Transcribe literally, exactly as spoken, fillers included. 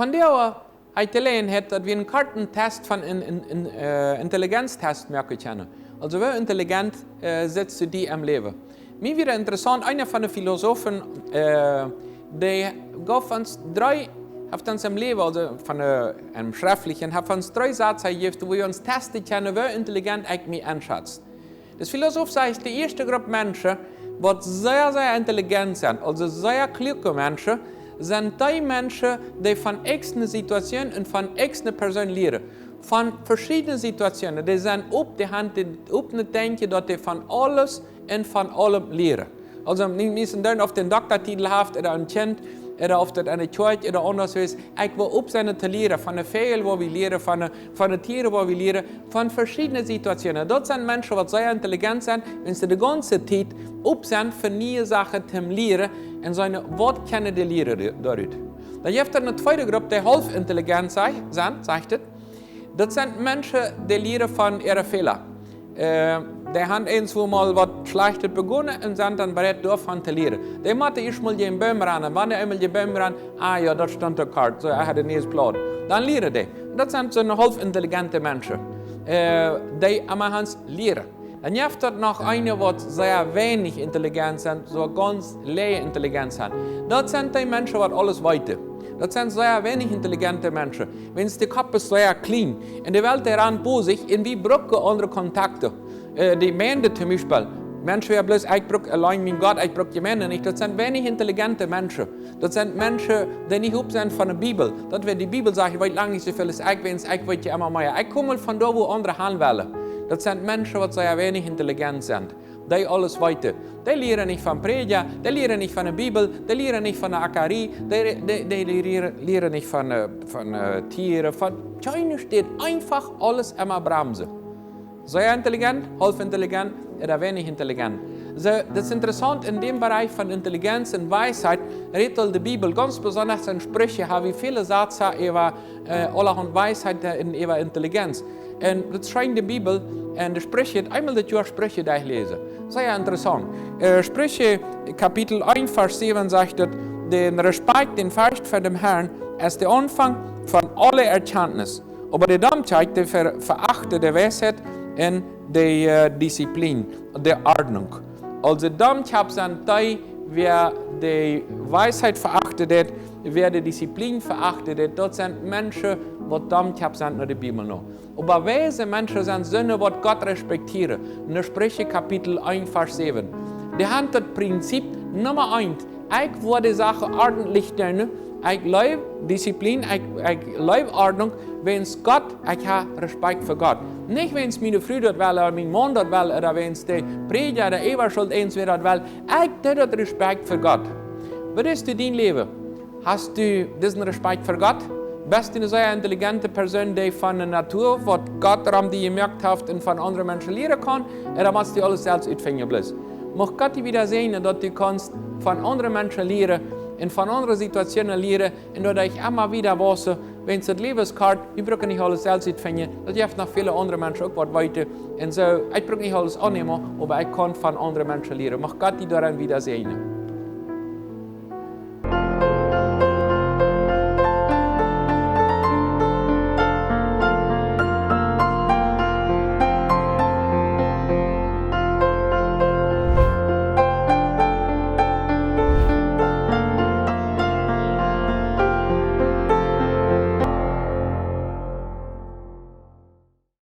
Vondoag hab ekj de Jeläajenheit, daut wie een korten Test von een, een, een äh, Intelligenztest moaken kjennen. Aulsoo, woo intelligent äh, sitst du die em Läwen? Mie wia interessaunt, eena von de Philosophen, äh, dee jeef ons dree, haft ons em Läwen, aulsoo von de, em Schreftlichen, haft ons dree Sätze jejäft, woo wie ons testen kjennen, woo intelligent ekj mie enschatz. De Philosoph sajcht, de ieeschte Grupp Menschen, waut sea, sea intelligent sent, aulsoo sea kluake Menschen, sent dee Menschen, dee von eene Situation un von eene Persoon lieren. Von veschiedne Situationen. Dee sent op de Haunt, dee op daut Denkjen, daut dee von aules un von aulem lieren. Aulsoo, nich, nich een Deern, auf dee een Doktortitel haft, ooda een Kjint, ooda auf daut enne Kjoakj, ooda aundasch es. Ekj woa op sennen to lieren, von de Väajel woa wie lieren, von de, von de Tieren woa wie lieren, von veschiedne Situationen. Daut sent Menschen, waut sea intelligent sent, wan see de gaunze Tiet op sent fa niee Sachen to lieren un seenen, waut kjennen dee lieren doa-, doaderch. Dan jeft daut eene tweede Grupp, dee haulf intelligent sei-, sent, sajcht et. Daut sent Menschen, dee lieren von äare Fäla. Äh, dee haben eenswoo mol waut Schlajchtet begonen un sent dan bereit doavon to lieren. Dee motten ieescht mol jäajen Boom rannen. Wan dee eemol jäajen Boom rannen, ah jo, daut stunt uk kort, soo, ekj haud een nieet Plot. Dan lieren dee. Daut sent soone haulf intelligente Menschen. Äh, dee emma han lieren. Dan jeft daut noch eene, waut sea weinich intelligent sent, soo gaunz läaje intelligent sent. Daut sent dee Menschen, waut aules weeten. Daut sent sea weinich intelligente Menschen. Wan de Kopp es sea kjlien. Un de Welt, dee rant bosich, un wie brucken aundre Kontakten. Äh, de Jemeent toom Biespel. Menschen, wäa bloos, ekj bruk auleen mien Gott, ekj bruk Jemeent nich. Daut sent weinich intelligente Menschen. Daut sent Menschen, dee nich op sent von de Bibel. Daut wäa de Bibel sajcht, weet lang nich soo väl aus ekj, wan ekj weet je emma mea. Ekj kom mol von doa, woo aundre han wellen. Daut sent Menschen, waut sea weinich intelligent sent. Dee aules weeten. Dee lieren nich von Prädja, dee lieren nich von de Bibel, dee lieren nich von de Akarie, dee, dee, dee lieren, lieren nich von, äh, von äh, Tieren, von kjeene Städ, eenfach aules emma bremsen. Sea intelligent, haulf intelligent, ooda weinich intelligent. Soo, daut es interessaunt, en däm Bereich von Intelligenz un Weisheit rät aul de Bibel, gaunz besonda en Spricha, ha wie väle Sätze äwa äh, aulahaunt Weisheit, äh, un äwa Intelligenz. Un daut schient de Bibel, un de Spricha, eemol daut Joa Spricha derchläsen. Sea interessaunt. Äh, Spricha, Kapitel eent, Varsch säwen sajcht et: "De Respekt, de Forcht ver däm Harn, es de Aunfank von aule Erkjantnis. Oba de Dommkjap, dee ver-, verachten de Weisheit un de, äh, Disziplin, de Ordnunk." Aulsoo, Dommkjap sent dee, wäa de Weisheit verachten deit, wäa de Disziplin verachten deit, daut sent Menschen, waut Dommkjap sent no de Bibel no. Oba weise Menschen sent soone, waut Gott respektieren. En Spricha Kapitel eent, Varsch säwen. Dee han daut Prinzip Numma eent. Ekj woa de Sachen ordentlich doonen. Ekj leew Disziplin, ekj, ekj leew Ordnunk, wäajens Gott, ekj ha Respekt fa Gott. Nich wäajens miene Fru daut well, ooda mien Maun daut well, ooda wäajens de Prädja, de Äwaschult, eenswäa daut well. Ekj doo daut Respekt fa Gott. Waut es daut en dien Läwen? Hast du disen Respekt fa Gott? Best du eene sea intelligente Persoon, dee von de Natua, waut Gott rom die jemoakt haft, un von aundre Menschen lieren kaun? Ooda motst du aules selfst utfinjen bloos? Mucht Gott die wada säajnen, daut du kaust von aundre Menschen lieren un von aundre Situationen lieren un daut du emma wada waussen, wäajens daut Läwen es kort, wie brucken nich aules selfst utfinjen, daut jeft noch väle aundre Menschen uk waut weeten. Un soo, ekj bruk nich aules aunnämen, oba ekj kaun von aundre Menschen lieren. Mucht Gott die doaraun wada säajnen.